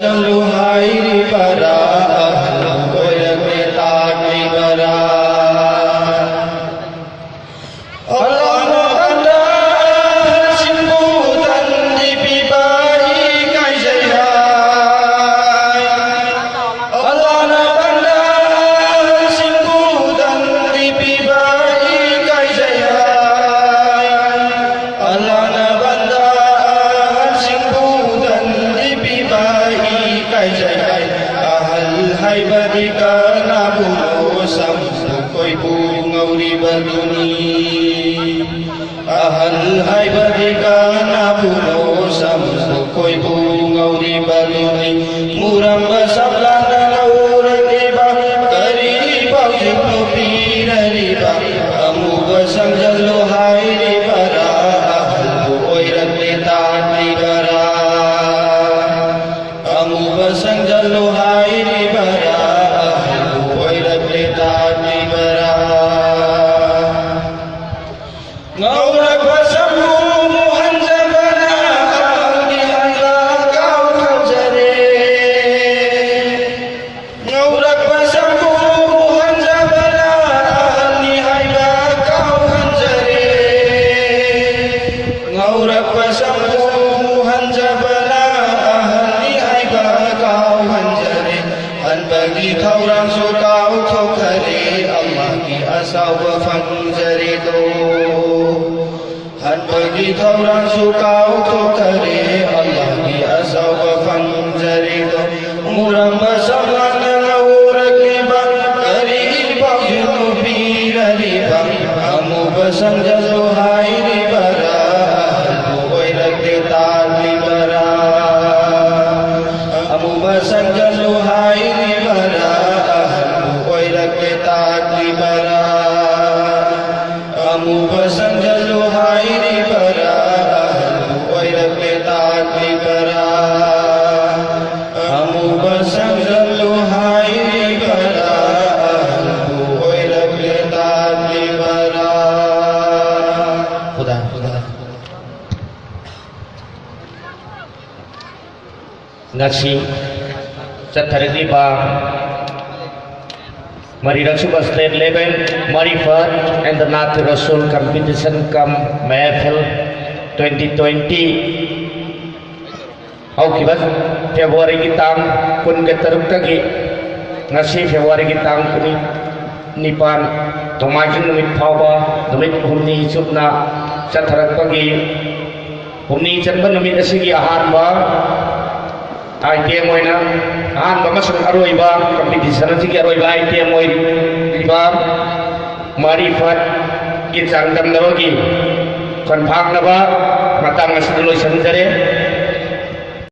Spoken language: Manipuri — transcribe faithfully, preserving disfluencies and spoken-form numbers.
ꯆꯠꯂꯨ ꯍꯥꯏꯔꯤꯕꯔꯥ? ꯑꯍꯜ ꯑꯣꯏꯔꯛꯂꯦ ꯇꯥꯛꯂꯤꯕꯔꯥ? ꯑꯜꯂꯥꯍꯅ ꯕꯟꯗꯥ ꯑꯍꯜꯁꯤꯡꯕꯨ ꯇꯟꯗꯤ ꯄꯤꯕ ꯏꯀꯥꯏꯖꯩ ꯍꯥꯏ꯫ ꯑꯜꯂꯥꯍꯅ ꯕꯟꯗꯥ ꯑꯍꯜꯁꯤꯡꯕꯨ ꯇꯟꯗꯤ ꯄꯤꯕ ꯏꯀꯥꯏꯖꯩ ꯍꯥꯏ꯫ ꯑꯜꯂꯥꯍꯅ ꯕꯟꯗꯥ ꯑꯍꯜꯁꯤꯡꯕꯨ ꯇꯟꯗꯤ ꯄꯤꯕ ꯏꯀꯥꯏꯖꯩ ꯍꯥꯏ꯫ ꯑꯍꯜ ꯍꯥꯏꯕꯗꯤ ꯀꯅꯥꯕꯨꯅꯣ? ꯁꯝꯕꯨ ꯈꯣꯏꯕꯨ ꯉꯧꯔꯤꯕꯗꯨꯅꯤ꯫ ꯑꯍꯜ ꯍꯥꯏꯕꯗꯤ ꯀꯅꯥꯕꯨꯅꯣ? ꯁꯝꯕꯨ ꯈꯣꯏꯕꯨ ꯉꯧꯔꯤꯕꯗꯨꯅꯤ꯫ ꯃꯨꯔꯝꯕ ꯁꯝꯂꯥꯡꯅ ꯉꯧꯔꯛꯂꯤꯕ ꯀꯔꯤ ꯄꯥꯎꯖꯦꯜꯅꯣ ꯄꯤꯔꯔꯤꯕ? ꯑꯃꯨꯕ ꯁꯪꯖꯜꯂꯨ ꯍꯥꯏꯔꯤꯕꯔꯥ? ꯑꯍꯜꯕꯨ ꯑꯣꯏꯔꯛꯂꯦ ꯇꯥꯛꯂꯤꯕꯔꯥ? ꯑꯃꯨꯕ ꯁꯪꯖꯜꯂꯨ ꯍꯥꯏꯔꯤꯕꯔꯥ? ꯑꯍꯜꯕꯨ ꯑꯣꯏꯔꯛꯂꯦ ꯇꯥꯛꯂꯤꯕꯔꯥ? ꯉꯧꯔꯛꯄ ꯁꯝꯕꯨ ꯃꯨꯍꯟꯖꯕꯅ ꯑꯍꯜꯅꯤ ꯍꯥꯏꯕ ꯀꯥꯎꯊꯣꯛꯆꯔꯦ꯫ ꯉꯧꯔꯛꯄ ꯁꯝꯕꯨ ꯃꯨꯍꯟꯖꯕꯅ ꯑꯍꯜꯅꯤ ꯍꯥꯏꯕ ꯀꯥꯎꯍꯟꯖꯔꯦ꯫ ꯉꯧꯔꯛꯄ ꯁꯝꯕꯨ ꯃꯨꯍꯟꯖꯕꯅ ꯑꯍꯜꯅꯤ ꯍꯥꯏꯕ ꯀꯥꯎꯍꯟꯖꯔꯦ꯫ ꯍꯟꯕꯒꯤ ꯊꯧꯔꯥꯡꯁꯨ ꯀꯥꯎꯊꯣꯛꯈꯔꯦ, ꯑꯜꯂꯥꯍꯒꯤ ꯑꯁꯥꯎꯕ ꯐꯪꯖꯔꯦꯗꯣ꯫ ꯍꯟꯕꯒꯤ ꯊꯧꯔꯥꯡꯁꯨ ꯀꯥꯎꯊꯣꯛꯈꯔꯦ, ꯑꯜꯂꯥꯍꯒꯤ ꯑꯁꯥꯎꯕ ꯐꯪꯖꯔꯦꯗꯣ꯫ ꯃꯨꯔꯝꯕ ꯁꯝꯂꯥꯡꯅ ꯉꯧꯔꯛꯂꯤꯕ ꯀꯔꯤ ꯄꯥꯎꯖꯦꯜꯅꯣ ꯄꯤꯔꯔꯤꯕ? ꯑꯃꯨꯕ ꯁꯪꯖꯜꯂꯨ ꯍꯥꯏꯔꯤꯕꯔꯥ? ꯑꯍꯜꯕꯨ ꯑꯣꯏꯔꯛꯂꯦ ꯇꯥꯛꯂꯤꯕꯔꯥ? ꯑꯃꯨꯕ ꯁꯪꯖꯜꯂꯨ ꯍꯥꯏꯔꯤꯕꯔꯥ? ꯑꯍꯜꯕꯨ ꯑꯣꯏꯔꯛꯂꯦ ꯇꯥꯛꯂꯤꯕꯔꯥ? ꯑꯃꯨꯕ ꯁꯪꯖꯜꯂꯨ ꯍꯥꯏꯔꯤꯕꯔꯥ? ꯑꯍꯜꯕꯨ ꯑꯣꯏꯔꯛꯂꯦ ꯇꯥꯛꯂꯤꯕꯔꯥ? ꯑꯃꯨꯕ ꯁꯪꯖꯜꯂꯨ ꯍꯥꯏꯔꯤꯕꯔꯥ? ꯑꯍꯜꯕꯨ ꯑꯣꯏꯔꯛꯂꯦ ꯇꯥꯛꯂꯤꯕꯔꯥ? ꯈꯨꯗꯥ, ꯈꯨꯗꯥ꯫ ꯉꯁꯤ ꯆꯠꯊꯔꯛꯂꯤꯕ ꯃꯔꯤꯔꯛꯁꯨꯕ state level Marifat and the Nathirasul competition cum ꯃꯦꯐꯤꯜ twenty twenty ꯍꯧꯈꯤꯕ ꯐꯦꯕ꯭ꯔꯨꯋꯥꯔꯤꯒꯤ ꯇꯥꯡ ꯀꯨꯟꯒ ꯇꯔꯨꯛꯇꯒꯤ ꯉꯁꯤ ꯐꯦꯕ꯭ꯔꯨꯋꯥꯔꯤꯒꯤ ꯇꯥꯡ ꯀꯨꯟꯅꯤꯄꯥꯟ ꯅꯣꯡꯃꯥꯏꯖꯤꯡ ꯅꯨꯃꯤꯠ ꯐꯥꯎꯕ ꯅꯨꯃꯤꯠ ꯍꯨꯝꯅꯤ ꯆꯨꯞꯅ ꯆꯠꯊꯔꯛꯄꯒꯤ ꯍꯨꯝꯅꯤ ꯆꯟꯕ ꯅꯨꯃꯤꯠ ꯑꯁꯤꯒꯤ ꯑꯍꯥꯟꯕ item ꯑꯣꯏꯅ ꯑꯍꯥꯟꯕ ꯑꯃꯁꯨꯡ ꯑꯔꯣꯏꯕ competition ꯑꯁꯤꯒꯤ ꯑꯔꯣꯏꯕ item ꯑꯣꯏꯔꯤꯕ ꯃꯔꯤꯐꯠꯀꯤ ꯆꯥꯡꯗꯝꯅꯕꯒꯤ ꯈꯣꯟꯊꯥꯡꯅꯕ ꯃꯇꯥꯡ ꯑꯁꯤꯗ ꯂꯣꯏꯁꯤꯟꯖꯔꯦ꯫